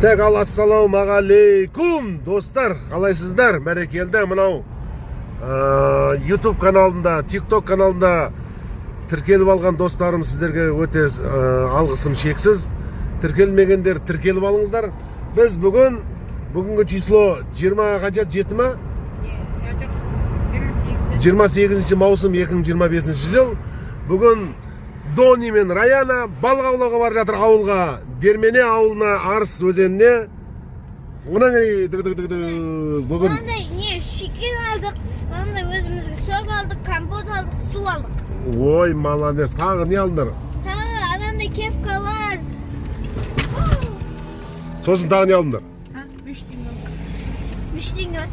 Так, ал ассалаумағалейкум, достар, қалайсыздар? Бәрекелді, мынау YouTube каналында, TikTok каналында тіркеліп алған достарым, сіздерге өте алғысым шексіз. Тіркелмегендер, тіркеліп алыңыздар. Біз бүгін, бүгінгі число 20 қанша, жеті ма? 28 маусым 2025 жыл. Бүгін Дони мен Раяна балық аулауға бара жатыр ауылға. Дермене ауылына, Арыс өзеніне. Одан кейін дыг дыг дыг дыг. Бүгін Мынандай не шекер алдық, мынандай өзімізге сок алдық, компот алдық, су алдық. Ой, молодец. Тағы не алдыңдар? Тағы анандай кепкалар. Сосын тағы не алдыңдар? 3 теңге бар.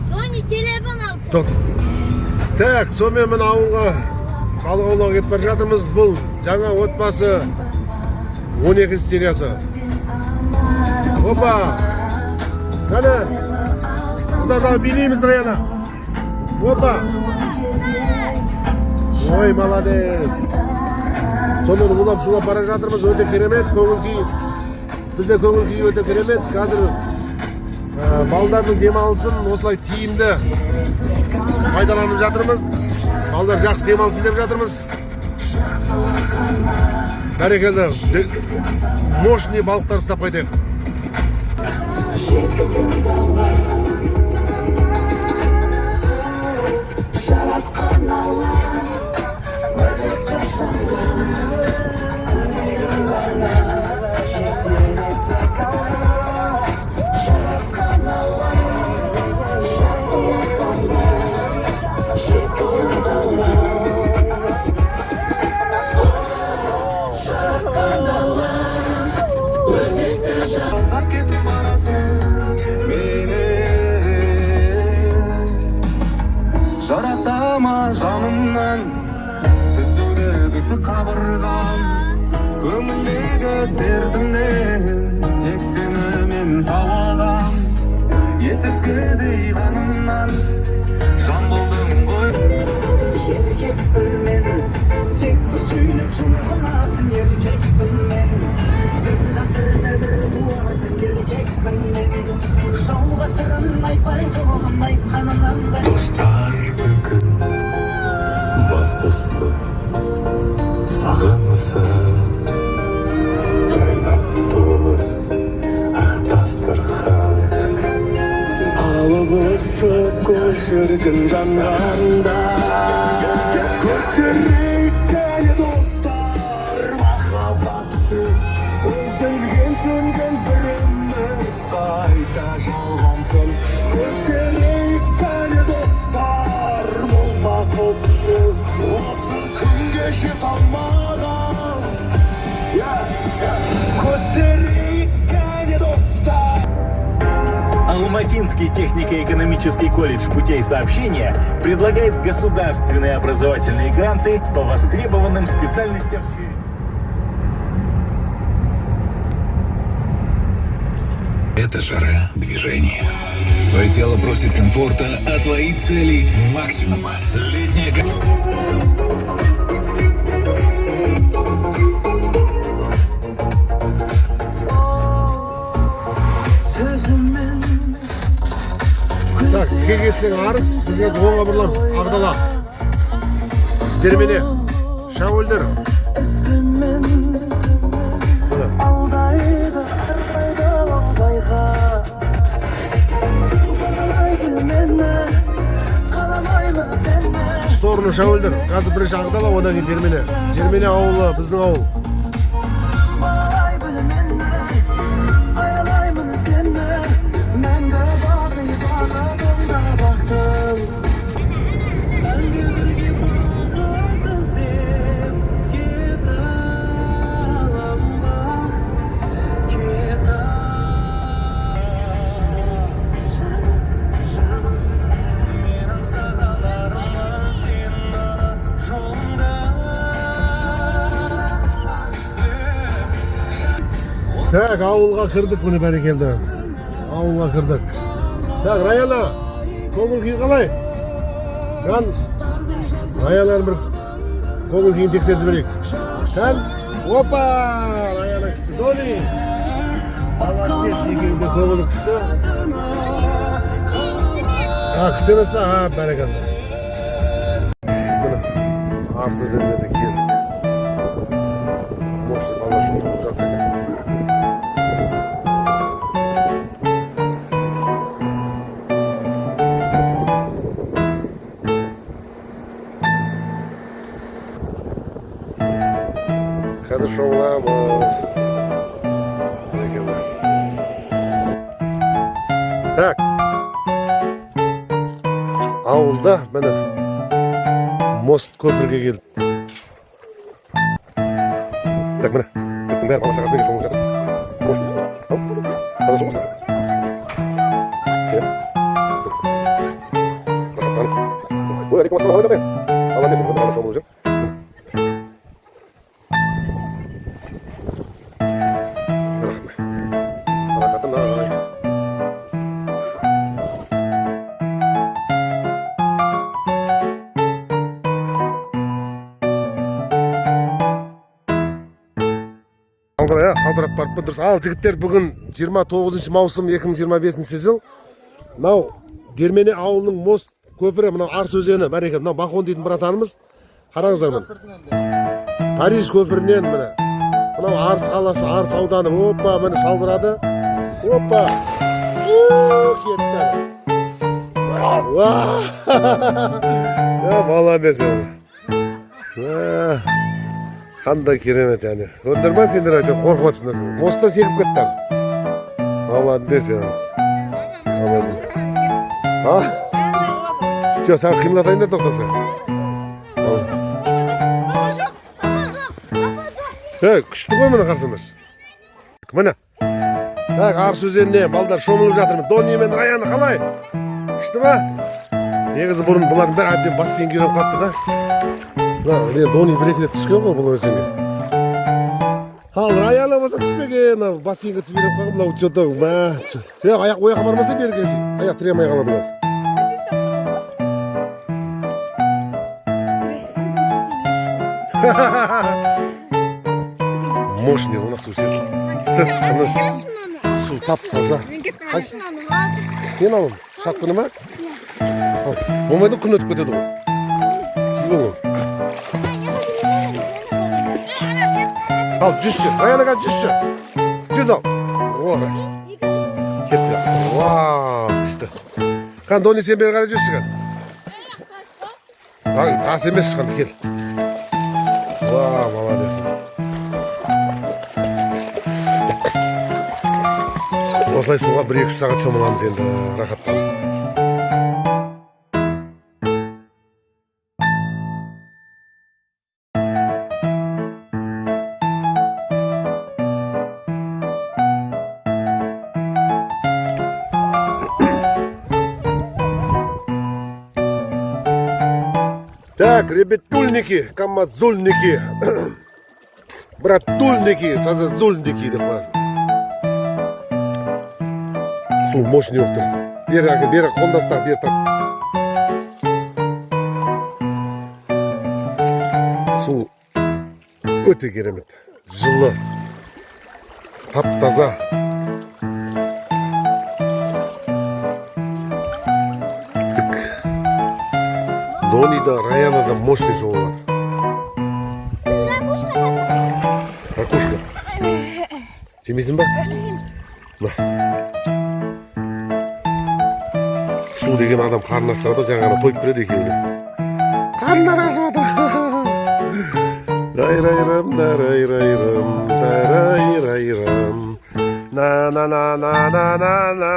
Дони телефон алды. Тоқ. Так, сонымен мына ауылға балық аулауға кетіп бара жатырмыз. Бұл жаңа отбасы 12 сериясы. Опа! Қане? Қыздар, давай билейміз, Раяна. Опа! Ой, молодец. Сонымен улап шулап бара жатырмыз. Өте керемет көңіл күй. Бізде көңіл күй өте керемет. Қазір балдардың демалысын осылай тиімді пайдаланып жатырмыз. Балдар жақсы демалсын деп жатырмыз. Бәрекелді. Мощный балықтар ұстап қайтайық. Жаратқан Алла өзі қашанғы көмегің ғана жетеді тек алға. Жаратқан Алла жақсылығына жеткізеді Алла. Жаратқан Алла өзекті. Ұзап кетіп барасың менен, жырақтама жанымнан, түсуді түсі қабырғам. Көңілдегі дертімнен тек сені мен сауығам. Есірткідей қанымнан жан болдың ғой. Еркекпін мен, тек сөйлеп жұлқынатын еркекпін мен, бір ғасырда бір туатын еркекпін мен, жауға сырын айтпайтұғын айтқанынан. Достар бүгін бас қосты сағынысып, жайнап тұр ақ дастархан. Алып ұшып көл шіркін жанғанда, көтерейік, кәне, достар, махаббат үшін. Үзілген, сөнген бір үміт қайта жалғансын. Көтерейік, кәне, достар, мол бақыт үшін. Осы күнге жете алмаған. Көтерейік, кәне, достар. Алматинский технико-экономический колледж путей сообщения предлагает государственные образовательные гранты по востребованным специальностям в сфере. Это жара движения. Твое тело просит комфорта, а твои цели максимума. Летняя. Сөзіммен. Так, тіке кетсең Арыс, біз қазір оңға бұрыламыз. Ақдала. Дермене. Шәуілдір. Ісімен Міне. алдайды, алдайды оңбайға. Бағалайды мені, қаламаймын сені. В сторону Шәуілдір. Қазір бірінші Ақдала, одан кейін Дермене. Дермене ауылы біздің ауыл. Бағалай біл мені, аялаймын сені мәңгі бақи, бағытыңда бақтым. Мәңгі бірге бақыт іздеп кете алам ба, кете. Мен аңсаған арман сені жолыңда. Так, ауылға кірдік, міне, бәрекелді. Ауылға кірдік. Так, Раяна, көңіл күй қалай? Жан, Раянаны бір көңіл күйін тексеріп жіберейік. Кән, опа, Раяна кісі. Дони. Дони. Молодец, екеуі де көңілі күшті. А, күшті емес па? А, бәрекелді. Міне, Арыс өзеніне де келдік. Мощный балалар шомылып жатыр екен. Қазір шомыламыз. Бәрекелді. Так. Ауылда міне мост көпірге келдік. Так, міне жұрттың бәрі бала шағасымен шомылып жатыр. Мост. Ау, таза су қосылады. Иә. Рахаттанып. Ой, алейкум ассалам, қалай жағдай? Молодец, міне бала шомылып жүр. Рахмет. Рахатын ай. Салбырап, салбырап барып па, дұрыс. Ал, жігіттер, бүгін 29 маусым 2025 жыл. Мынау Дермене ауылының мост көпірі, мынау Арыс өзені, бәрекелді. Мынау Бахон дейтін братанымыз. Қараңыздар, міне. Париж көпірінен міне. Мынау Арыс қаласы, Арыс ауданы. Опа, міне салбырады. Опа. У, кетті. Уа! Я, молодец. Уа. Қандай керемет, яғни. Көрдіңдер ма сендер, әйтеуір қорқып жатсыңдар. Мостта секіріп кетті. Молодец, яғни. Молодец. А? Жоқ, саған қимылдатайын да, тоқтаса. Ал. Папа, жоқ, папа, жоқ, папа, жоқ. Ей, күшті ғой, міне қарасаңдаршы. Міне. Так, Арыс өзеніне балдар шомылып жатыр. Дони мен Раяны қалай? Күшті ма? Негізі бұрын бұлардың бәрі әбден бассейнге үйреніп қалыпты да. Мына не, Дони бір екі рет түскен ғой бұл өзенге. Ал Раяна болса түспеген, мынау бассейнге түсіп үйреніп қалған, мынау че-то, мә, чё-то. Е, аяқ ояққа бармаса, бері келсең, аяқ тіре алмай қалады қазір. Мощный у нас су тыныш, су тап таза. Қайсы? Нені аламын? Шапканы ма? Ал, болмайды, күн өтіп кетеді ғой. Киіп ал оны. Ал, жүзші. Раяна, қазір жүзші. Жүз ал. О, кетті. Вау, күшті. Қан, Дони, сен бері қарай жүрші, кән. Тас емес ешқандай, кел. Вау, молодец. Осылай суға 1-2-3 сағат шомыламыз енді рахаттанып. Так, ребятульники, камазульники, братульники, сазазульники деп қоясың. Су мощный болып тұр. Бері әке, бері қолында ұста, бері тарт. Су өте керемет. Жылы. Тап таза. Тік. Дони да, Раяна да мощный шомылады. Ракушка. Жемейсің ба? На. Су деген адам қарнын аштырады ғой, жаңа ғана тойып береді екеуі де. Қарындары ашып жатыр. Дайрайрам, дарайрайрам, дарайрайрам. На на на на на на на.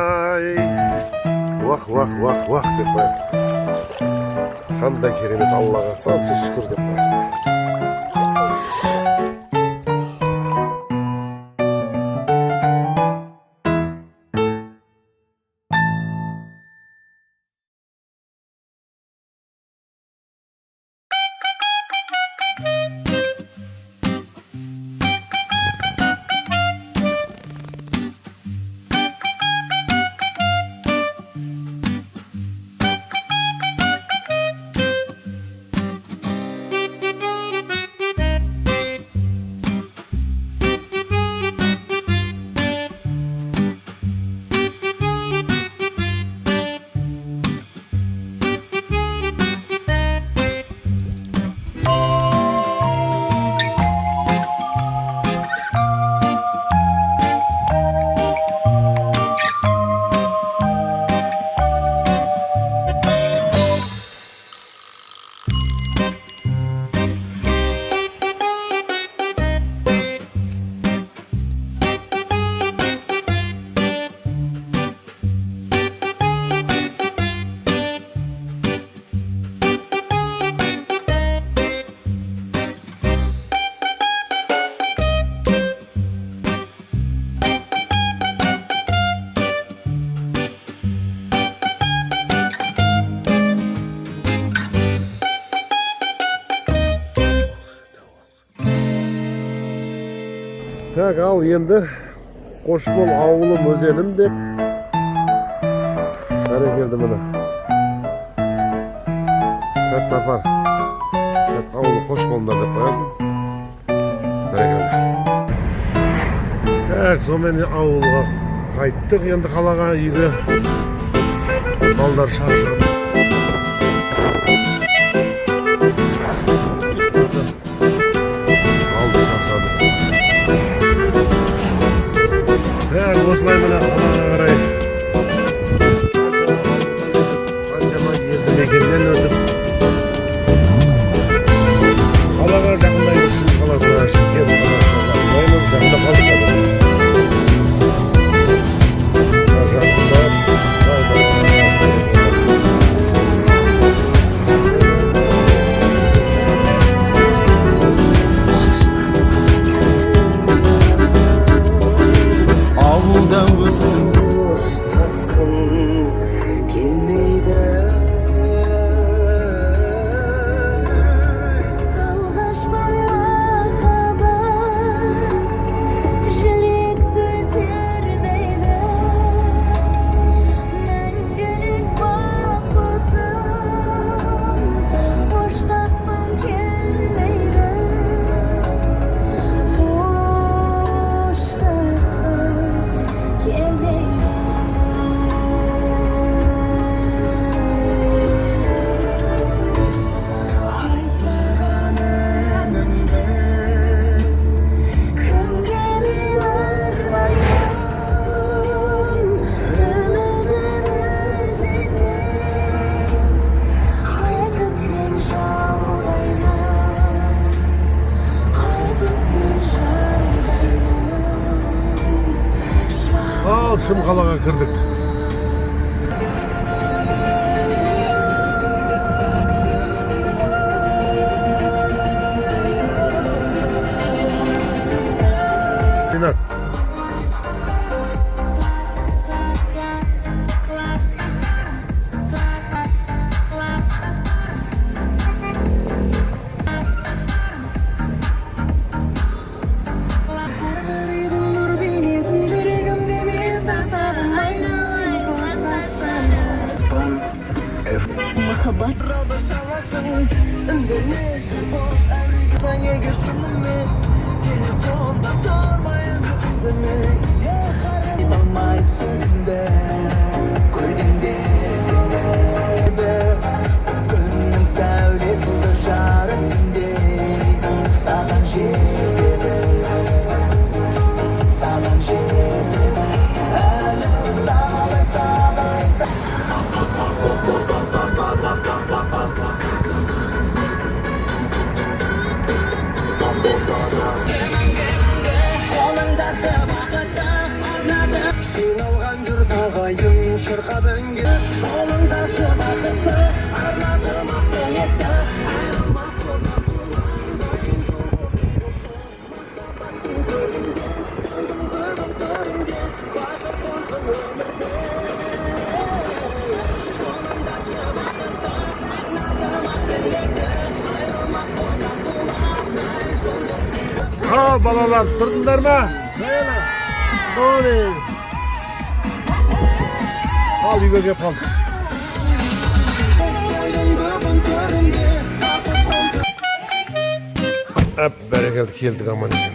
Уах, уах, уах, уах деп қоясың. Қандай керемет, Аллаға сансыз шүкір деп қоясың. Так, ал енді қош бол, ауылым, өзенім деп. Бәрекелді, міне. Сәт сапар. Сәт ауылы, қош болыңдар деп қоясың. Бәрекелді. Так, сонымен ауылға қайттық енді, қалаға, үйге. Балдар шаршады. Балдар шаршады. Так, осылай, міне, қалаға қарай қаншама елді мекеннен өтіп, қалаға жақындаймыз. Шым қаласына, Шымкент қаласына жақындаймыз. Жақындап қалдық қазір. Жақындап. Ауылда өстім. Қоштасқым келмейді. Алғашқы махаббат жүректі тербейді, мәңгілік бақ болсын, қоштасқым келмейді, қоштасқым келмейді. Айтпаған әнімді Кімге мен арнаймын, үмітім үзбестен, қайтып мен жалғаймын, қайтып мен жалғаймын. Ал Шым қалаға кірдік. Ринат. Әрбір үйдің нұр бейнесін жүрегімде мен сақтадым, айналайын кластастарым. Махаббат. Шаласың, үндемесің, бос әуреге. Егер шынымен телефонда тұрмай үндеме, алмай сөзіңді көргенде сені, күннің сәулесі жарық түндей саған жетеді, саған жетеді әлі талай, талай. Қолыңдашы, бақытты арнады. Жиналған жұрт, ағайын, шырқап әнге. Қолыңдашы, бақытты арнадым, ақ тілекті. Айырылмас болса жол болсын, махаббаттың көлінде, тойдың бүгін төрінде, бақыт болсын өмірде. Қолыңдашы, бақытты арнадым, ақ тілекті. Айырылмас болса жол болсын. Ал балалар, тұрдыңдар ма? Тони. Ал үйге келіп қалдық. Тойдың бүгін төрінде, бақыт болсын. Әп, бәрекелді, келдік аман есен.